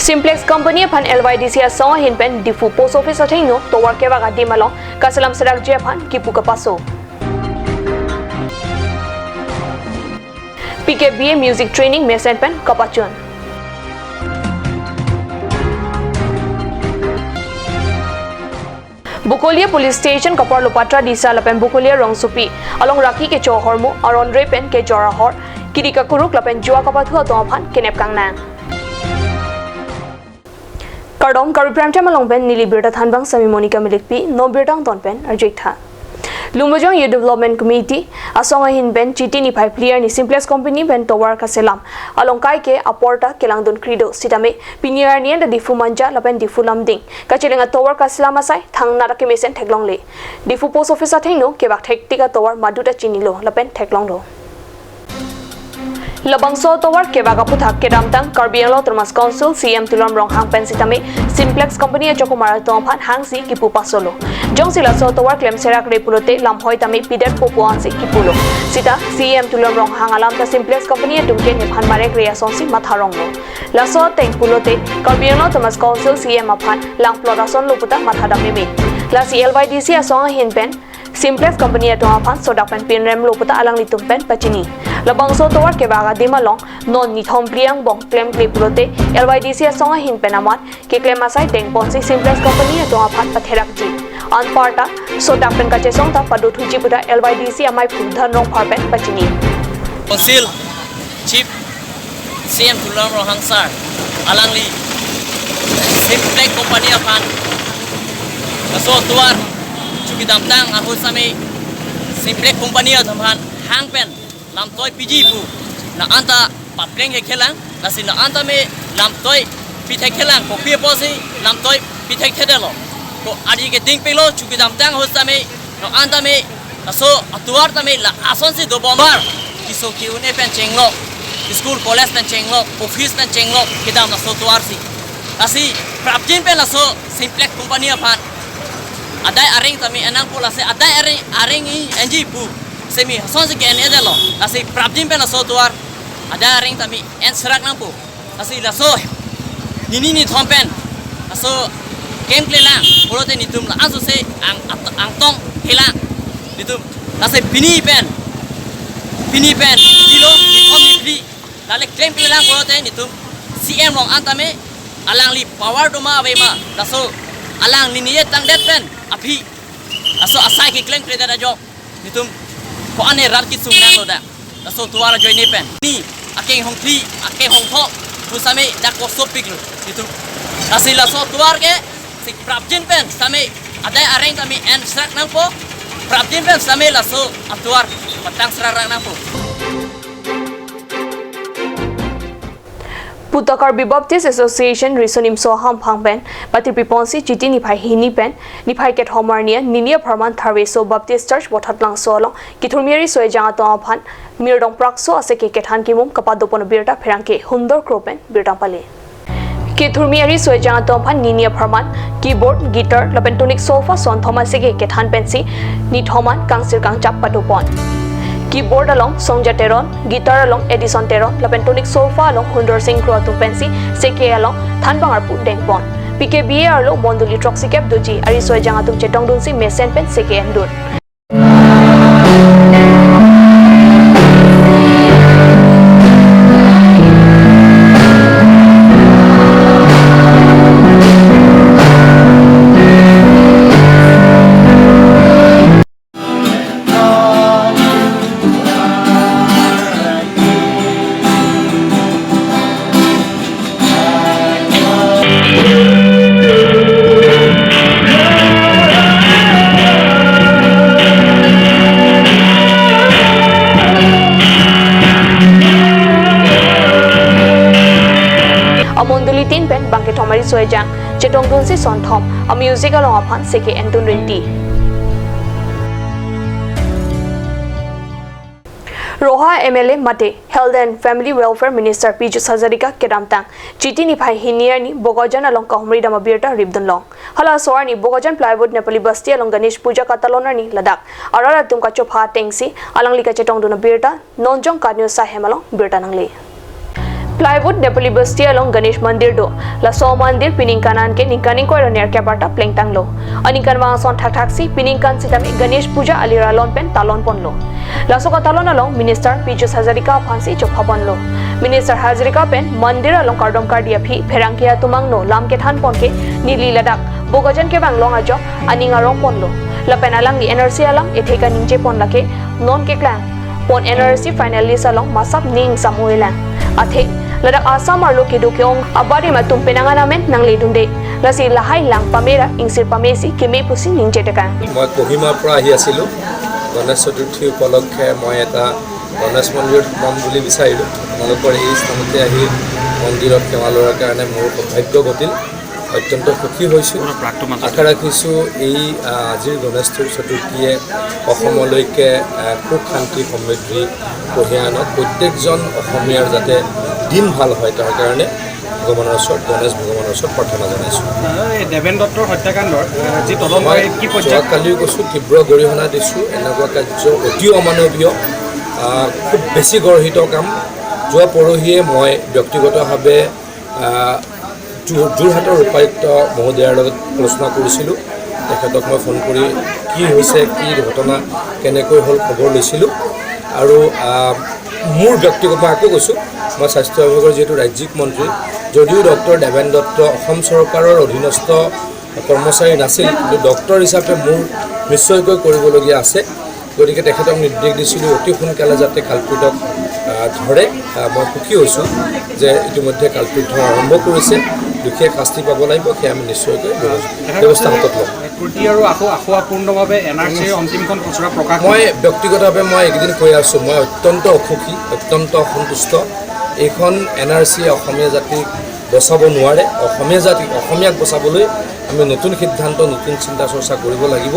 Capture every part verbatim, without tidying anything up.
Simplex Company aphan L Y D C asong ahin pen Diphu Post Office athengno tovar kevak adim along kaselam serakji aphan kipu kapaso. P K B A Music Training mesen pen kapachun. Bokolia Police Station kaparlo Patradisa lapen Bokolia rongsopi along raki kecho ahormu aron re pen kejor ahor, kiri kakuruk lapen jua kapathu atum aphan kenep kangnang. Kardom, Karbi Prime Time along pen neli birta thanbang sami Monica Milikpi, non birta angton pen arju-ik tha. Lumbajong Youth Development Committee asong ahin pen Chiti niphai phli arni Simplex Company pen tovar kaselam along kaike aporta kelangdun kri do sitame pini arni anta Diphu Manja lapen Diphu Lumding kacheleng atovar kaselam asai thangnat akemesen theklongle. Diphu Post Office athengno kevak thektik atovar madu ta chinilo lapen theklonglo. Labangso atovar kevak aputhak kedamtang Karbi Anglong Autonomous Council C E M Tuliram Ronghang pen sitame Simplex Company achokomar atum aphan hangsi kipu pasolo. Jongsi laso atovar klem serakre pulote lamhoi tame pidetpo pu ansi kipulo. Sita C E M Tuliram Ronghang alam ta Simplex Company atum ke nephan marekre asonsi matha ronglo. Laso ateng pulote Karbi Anglong Autonomous Council C E M aphan langplot asonlo puta matha dam meme. Lasi L Y D C asong ahin pen Simplex Company atum aphan sodak pen pinremlo puta alanglitum pen pachini. Labangso atovar kevak adim along non nithom phli angbong klemkle pulote L Y D C asong ahin pen amat keklem asai dengponsi Simplex Company atum aphan patherakji. Anparta sodak pen kachesong ta padothuji puta L Y D C amei phu Dhan Rongphar pen pachini. Council Chief C E M Tuliram Ronghang sir alangli Simplex Company aphan laso atovar chukidamtang ahut sitame Simplex Company atum aphan hang pen lamtoi piji pu la-an ta papleng hekhelang, lasi la-an tame lamtoi pithekthelang, kopi apotsi lamtoi pithekthedetlo. Ko adi keding pelo chukidamtang ahut sitame la-an tame laso atovar tame la asonsi dobomar. Keso ke-un-e pen chenglok, school college pen chenglok, office pen chenglok kedam laso atovarsi. Lasi prapjin pen laso Simplex Company aphan adai areng tame en nangpo, lasi adai areng, areng i enji pu semi asonsi ke-en-edetlo. Lasi prapjin pen laso atovar adai areng tame en serak nangpo. Lasi laso nini nithom pen laso klemklelang pulote netum la-an sose ang at-, angtong helang netum. Lasi pini pen, pini pen nilo nithom niphli lale klemklelang pulote netum C E M along an tame alangli power doma avema, laso alang nini ye tangdet pen aphi laso asai keklemkledet ajok netum ko-an ne rat kisung nanglo dak. Laso atovar ajoine pen ni akeng hongthli, akeng hongtho pu sitame dak kosopiklo netum. Lasi laso atovar ke si prapjin pen sitame adai areng tame en serak nangpo, prapjin pen sitame laso atovar patang serak rak nangpo. Puta Karbi Baptist Association Riso Nimso Hamphang pen patirpi ponsi Chiti niphai hini pen niphai kethom arni an nini apharman Tharveso Baptist Church Bothatlangso along kethurmi ariso ejang atum aphan mirdong prakso aseke kethan kimum kapadopon abirta pherangke Hundor Kro pen birta pale. Kethurmi ariso ejang atum aphan nini apharman keyboard, guitar lapen tonic solfa sonthom aseke kethan pensi nithom an kangsir kangchap padopon. Keyboard along Songja Teron, guitar along Edison Teron lapen tonic solfa along Hundor Sing Kro atum pensi seke along thanbang arpu dengpon. P K B A arlo mondoli throksi kep doji ariso ejang atum chetongdunsi mesen pen seke endun. Amondoli tin pen bangkethom ariso ejang chetongdunsi sonthom amusic along aphan seke endun rinti. Roha M L A mate Health and Family Welfare Minister Pijush Hazarika kedamtang Chiti niphai hini arni Bokajan along kahumri dam abirta ripdunlong. Halaso arni Bokajan Plywood Nepali Basti along Ganesh Puja katalon arni ladak arat atum kachopha atengsi alangli kachetongdun abirta Nonjong Kanyo Sahem along birta nangle. Plywood Nepali Basti along Ganesh Mandir do. Laso mandir pini ningkan an ke ningkan ingkoi ra nerkep arta plengtanglo. Aningkanvang ason thakthaksi pini ningkan sitame Ganesh Puja aliralon pen talon ponlo. Laso katalon along Minister Piyush Hazarika aphansi chopha ponlo. Minister Hazarika pen mandir along kardom kardi aphi pherangke atum angno lam kethan pon ke neli ladak Bokajan kevang long ajok aning arong ponlo. Lapen alangli N R C alam ethe kaningje pon lake non keklang pon N R C finalist along masap ning samu elang. Athe ladak Assam arlo kedo ke-ong abarim atum penang an amen nangledunde. Lasi lahai lang pamera ingsir pamesi keme pusi ningje tekang. মই কহিমাৰ পৰা আহি আছিলোঁ। গণেশ চতুৰ্থী উপলক্ষে মই এটা গণেশ মন্দিৰত সোমাম বুলি বিচাৰিলোঁ। আপোনালোকৰ এই স্থানতে আহি মন্দিৰত সেৱা লোৱাৰ কাৰণে মোৰ সৌভাগ্য ঘটিল। অত্যন্ত সুখী হৈছোঁ। পুৰা প্ৰাক্তন আচাৰ্য। আশা ৰাখিছোঁ এই, আহ, আজিৰ গণেশ চতুৰ্থীয়ে অসমলৈকে, আহ, সুখ, শান্তি, সমৃদ্ধি কঢ়িয়াই আনক। প্ৰত্যেকজন অসমীয়াৰ যাতে দিন ভাল হয়, তাৰ কাৰণে ভগৱানৰ ওচৰত, গণেশ ভগৱানৰ ওচৰত প্ৰাৰ্থনা জনাইছোঁ। এই দেৱেন দত্তৰ হত্যাকাণ্ডৰ, আহ, যি তদন্ত, মই এই কি পৰ্যায়ত? যোৱাকালিও কৈছোঁ, তীব্ৰ গৰিহণা দিছোঁ। এনেকুৱা কাৰ্য অতি অমানৱীয়, আহ, খুব বেছি গৰ্হিত কাম। যোৱা পৰহিয়ে মই ব্যক্তিগতভাৱে, আহ, যোৰ-, যোৰহাটৰ উপায়ুক্ত মহোদয়াৰ লগত আলোচনা কৰিছিলোঁ। তেখেতক মই ফোন কৰি কি হৈছে, কি ঘটনা, কেনেকৈ হ'ল, খবৰ লৈছিলোঁ। আৰু, আহ, মোৰ ব্যক্তিগত, মই আকৌ কৈছোঁ, মই স্বাস্থ্য বিভাগৰ যিহেতু ৰাজ্যিক মন্ত্ৰী, যদিও ডক্টৰ দেৱেন দত্ত অসম চৰকাৰৰ অধীনস্থ কৰ্মচাৰী নাছিল, কিন্তু ডক্টৰ হিচাপে মোৰ নিশ্চয়কৈ কৰিবলগীয়া আছে। গতিকে তেখেতক নিৰ্দেশ দিছিলোঁ অতি সোনকালে যাতে কালপ্ৰিটক, আহ, ধৰে। আহ, মই সুখী হৈছোঁ যে ইতিমধ্যে কালপ্ৰিট ধৰা আৰম্ভ কৰিছে। দোষীয়ে শাস্তি পাব লাগিব, সেয়া আমি নিশ্চয়কৈ ব্যৱ-, ব্যৱস্থা হাতত ল'ম। ত্ৰুটি আৰু আখু-, আখুৱা পূৰ্ণভাৱে এন আৰ চিৰ অন্তিমখন খচৰা প্ৰকাশ মই ব্যক্তিগতভাৱে মই এইকেইদিন কৈ আছোঁ, মই অত্যন্ত অসুখী, অত্যন্ত অসন্তুষ্ট। এইখন এন আৰ চিয়ে অসমীয়া জাতিক বচাব নোৱাৰে। অসমীয়া জাতিক, অসমীয়াক বচাবলৈ আমি নতুন সিদ্ধান্ত, নতুন চিন্তা চৰ্চা কৰিব লাগিব।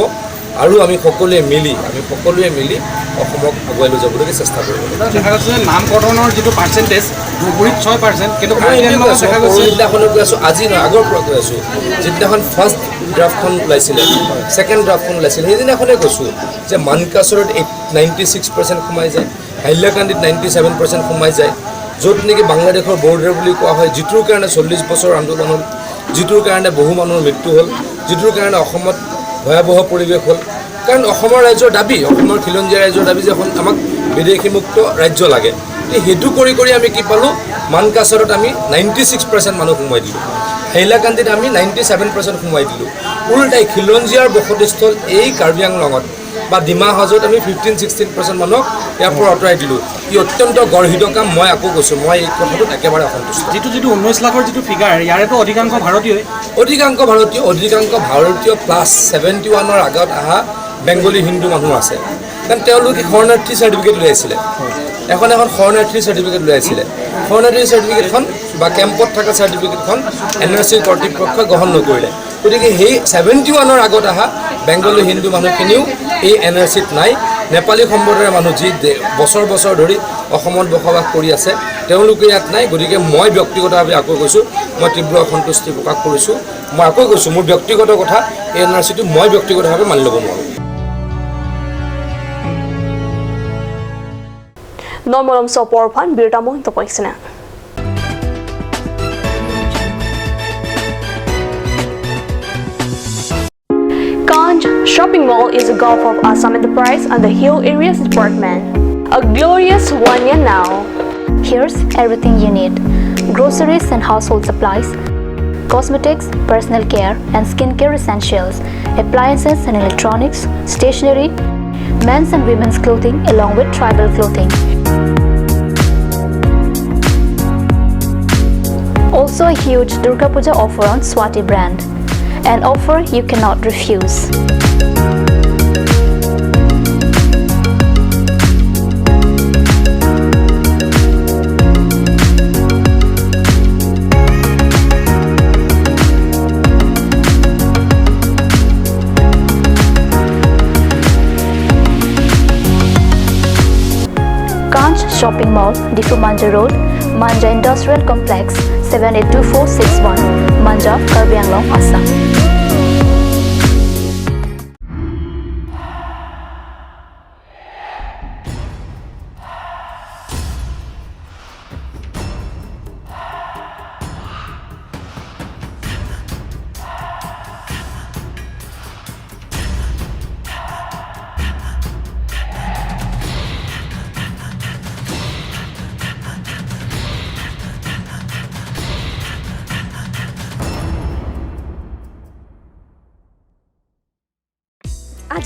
আৰু আমি সকলোৱে মিলি, আমি সকলোৱে মিলি অসমক আগুৱাই লৈ যাবলৈকে চেষ্টা কৰিব লাগিব। দেখা গৈছে যে নাম কৰ্তনৰ যিটো পাৰ্চেণ্টেজ, ধুবুৰীত ছয় পাৰ্চেণ্ট, কিন্তু মই কাৰ্বি এতিয়া কৈ আংলঙত আছোঁ, দেখা মই গৈছে পৰহিদিনাখনো কৈ আছোঁ, আজি নহয়, আগৰ পৰা কৈ আছোঁ। যিদিনাখন ফাৰ্ষ্ট ড্ৰাফ্টখন ওলাইছিলে, ছেকেণ্ড ড্ৰাফ্টখন ওলাইছিলে, সেইদিনাখনে কৈছোঁ যে মানকাচৰত এইট-, নাইণ্টি ছিক্স পাৰ্চেণ্ট সোমাই যায়, হাইলাকান্দিত নাইণ্টি ছেভেন পাৰ্চেণ্ট সোমাই যায়, য'ত নেকি বাংলাদেশৰ বৰ্ডাৰ বুলি কোৱা হয়, যিটোৰ কাৰণে চল্লিছ বছৰ আন্দোলন হ'ল, যিটোৰ কাৰণে বহু মানুহৰ মৃত্যু হ'ল, যিটোৰ কাৰণে অসমত ভয়াৱহ পৰিৱেশ হ'ল। কাৰণ অসমৰ ৰাইজৰ দাবী, অসমৰ খিলঞ্জীয়া ৰাইজৰ দাবী যে এখন আমাক বিদেশীমুক্ত ৰাজ্য লাগে। তে সেইটো কৰি কৰি আমি কি পালোঁ? মানকাচৰত আমি নাইণ্টি ছিক্স পাৰ্চেণ্ট মানুহ সোমোৱাই দিলোঁ, হাইলাকান্দিত আমি নাইণ্টি ছেভেন পাৰ্চেণ্ট সোমোৱাই দিলোঁ। ওলোটাই খিলঞ্জীয়াৰ বসতিস্থল এই কাৰ্বি আংলঙত বা ডিমা হাজোত আমি ফিফটিন ছিক্সটিন পাৰ্চেণ্ট মানুহক ইয়াৰ পৰা আঁতৰাই দিলোঁ। ই অত্যন্ত গৰ্হিত কাম। মই আকৌ কৈছোঁ, মই এই কথাটোত একেবাৰে অসন্তুষ্ট। যিটো, যিটো ঊনৈছ লাখৰ যিটো ফিগাৰ, ইয়াৰেতো অধিকাংশ ভাৰতীয়ই। অধিকাংশ ভাৰতীয়, অধিকাংশ ভাৰতীয় প্লাছ ছেভেণ্টি ওৱানৰ আগত অহা বেংগলী হিন্দু মানুহ আছে, কাৰণ তেওঁলোকে শৰণাৰ্থী চাৰ্টিফিকেট লৈ আহিছিলে, এখন এখন শৰণাৰ্থী চাৰ্টিফিকেট লৈ আহিছিলে। শৰণাৰ্থী চাৰ্টিফিকেটখন বা কেম্পত থকা চাৰ্টিফিকেটখন এন আৰ চিৰ কৰ্তৃপক্ষই গ্ৰহণ নকৰিলে। গতিকে সেই ছেভেণ্টি ওৱানৰ আগত অহা বেংগলী হিন্দু মানুহখিনিও এই এন আৰ চিত নাই। নেপালী সম্প্ৰদায়ৰ মানুহ যি দে-, বছৰ বছৰ ধৰি অসমত বসবাস কৰি আছে, তেওঁলোকে ইয়াত নাই। গতিকে মই ব্যক্তিগতভাৱে আকৌ কৈছোঁ, মই তীব্ৰ অসন্তুষ্টি প্ৰকাশ কৰিছোঁ। মই আকৌ কৈছোঁ, মোৰ ব্যক্তিগত কথা, এই এন আৰ চিটো মই ব্যক্তিগতভাৱে মানি ল'ব নোৱাৰোঁ। Non malomso apor aphan birta mo to paisena. Kanj Shopping Mall is a Gulf of Assam Enterprise under Hill Areas Department. A glorious one year now. Here's everything you need: groceries and household supplies, cosmetics, personal care and skincare essentials, appliances and electronics, stationery, men's and women's clothing along with tribal clothing. Also a huge Durga Puja offer on Swati brand. An offer you cannot refuse. Kanch Shopping Mall, Diphu Manja Road, Manja Industrial Complex, seven eight two four six one, Manja, Karbi Anglong, Assam.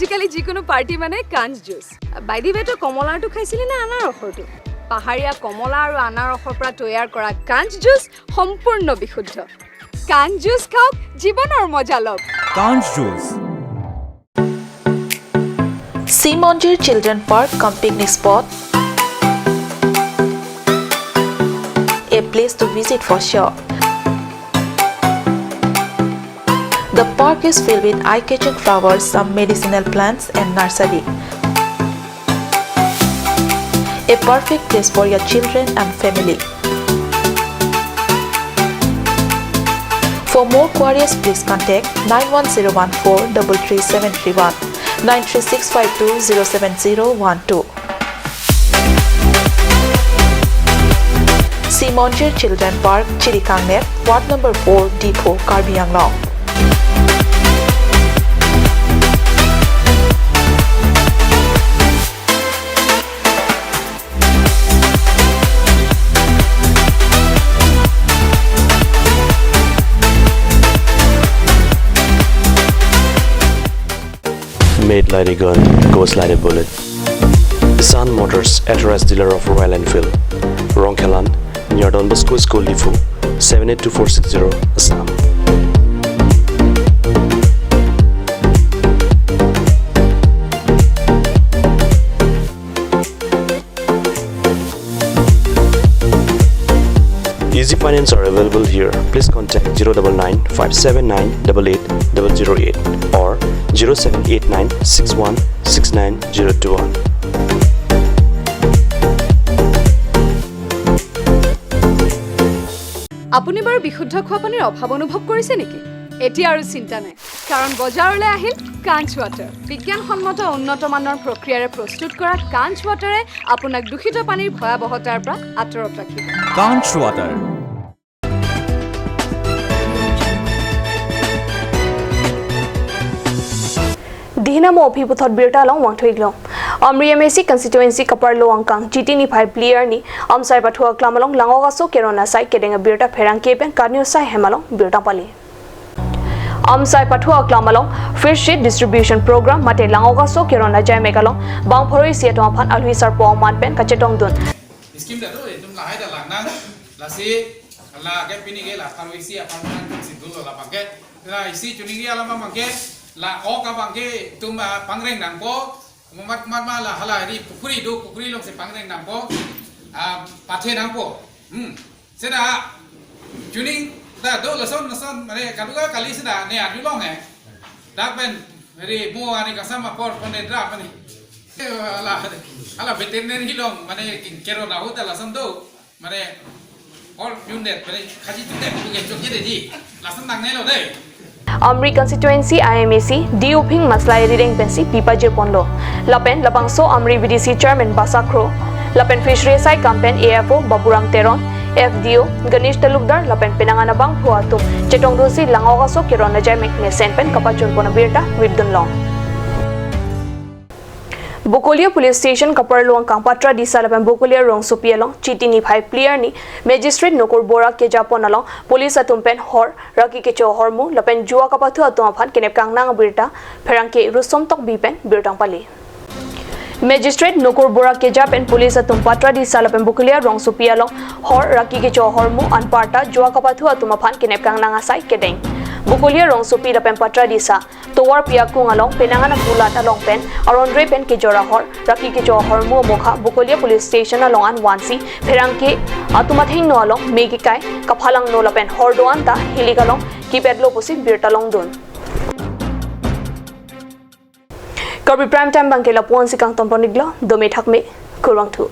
আজিকালি যিকোনো পাৰ্টি মানে কাঞ্চ juice. By the ৱে, তই কমলাৰটো খাইছিলি নে আনাৰসৰটো? পাহাৰীয়া কমলা আৰু আনাৰসৰ পৰা তৈয়াৰ কৰা কাঞ্চ জুচ সম্পূৰ্ণ বিশুদ্ধ। কাঞ্চ জুচ খাওক, জীৱনৰ মজা লওক। Kanch Juice. Simonjir Children Park cum picnic spot. A place to visit for sure. The park is filled with eye-catching flowers, some medicinal plants and nursery. A perfect place for your children and family. For more queries, please contact nine one zero one four double three seven three one, nine three six five two zero seven zero one two. Simonjir Children Park, Chirikangner, Ward number four, Diphu, Karbi Anglong. Made like a gun, goes like a bullet. Sun Motors, authorized dealer of Royal Enfield. Rongkhelan, near Don Bosco School, Diphu, seven eight two four six zero, Assam. Easy finance are available here. Please contact zero double nine five seven nine double eight double zero eight or zero seven eight nine six one six nine zero two one. আপুনি বাৰু বিশুদ্ধ খোৱা পানীৰ অভাৱ অনুভৱ কৰিছে নেকি? এতিয়া আৰু চিন্তা নাই, কাৰণ বজাৰলৈ আহিল কাঞ্চ ৱাটাৰ। বিজ্ঞানসন্মত উন্নত মানৰ প্ৰক্ৰিয়াৰে প্ৰস্তুত কৰা কাঞ্চ ৱাটাৰে আপোনাক দূষিত পানীৰ ভয়াৱহতাৰ পৰা আঁতৰত ৰাখিব। Kanch Water. Dihinamo aphi puthot birta along vangthuiklong. Amri M A C constituency kaparlo angkang G T niphai phli arni Amsai Pathu Aklam along Langok Aso Keron Asai kedeng abirta pherangke pen Kanyo Sai hem along birta pali. Amsai Pathu Aklam along fish sheet distribution program mate Langok Aso Keron Ajaimek along bang pharo isi atum aphan alwi sarpo aman pen kachetongdun. Scheme ta do, itum lahai ta langnang, lasi, la ke pini ke la pharo isi apartment si dolo labang ke, la isi chuning ya labang ke, la ok abang ke, itum, ah, pangreng nangpo, mat mat ma la hala ri pukhuri do, pukhuri alongsi pangreng nangpo, ah, pathe nangpo. Hmm. Seta, chuning ta do lason lason, mane kadokave kali seta, ne adu long he. Dak pen, ri mo ani kasam apor pon ne dra pen. Ala, ala veterinary along, mane king kero na huta lason do, mane, or yundet, mane kaji tudet, bukan chokje deji, lason nangnelo dei. Amri constituency I M A C D Uphing Maslai Rireng pensi pipajir ponlo. Lapen labangso Amri V D C chairman Basa Kro, lapen fishery asai kam pen A F O Baburam Teron, F D O Ganesh Talukdar, lapen penang an abangphu atum chetongdunsi Langok Aso Keron Ajaimek mesen pen kapachun pon abirta vipdunlong. Bokolia Police Station kaparlo angkang Patradisa lapen Bokolia rongsopi along Chiti niphai phli arni Magistrate Nukur Bora kejapon along police atum pen hor, raki kecho ahormu lapen jua kapathu atum aphan kenep kangnang abirta pherangke Rusom Tokbi pen birta pali. Magistrate Nukur Bora keja pen police atum Patradisa lapen Bokolia rongsopi along hor, raki kecho ahormu anparta jua kapathu atum aphan kenep kangnang asai kedeng. Bokolia rongsopi lapen Patradisa tovar piakung along penang an akulat along pen aron re pen kejor ahor, raki kecho ahormu amokha Bokolia Police Station along an vansi pherangke atum athengno along me kekai kaphalangno lapen hor do-an ta hilik along kipetlo pusi birta longdun. Karbi Prime Time abangke lapu-ansi kangton pon-iklo, dome thakme, kurvangthu.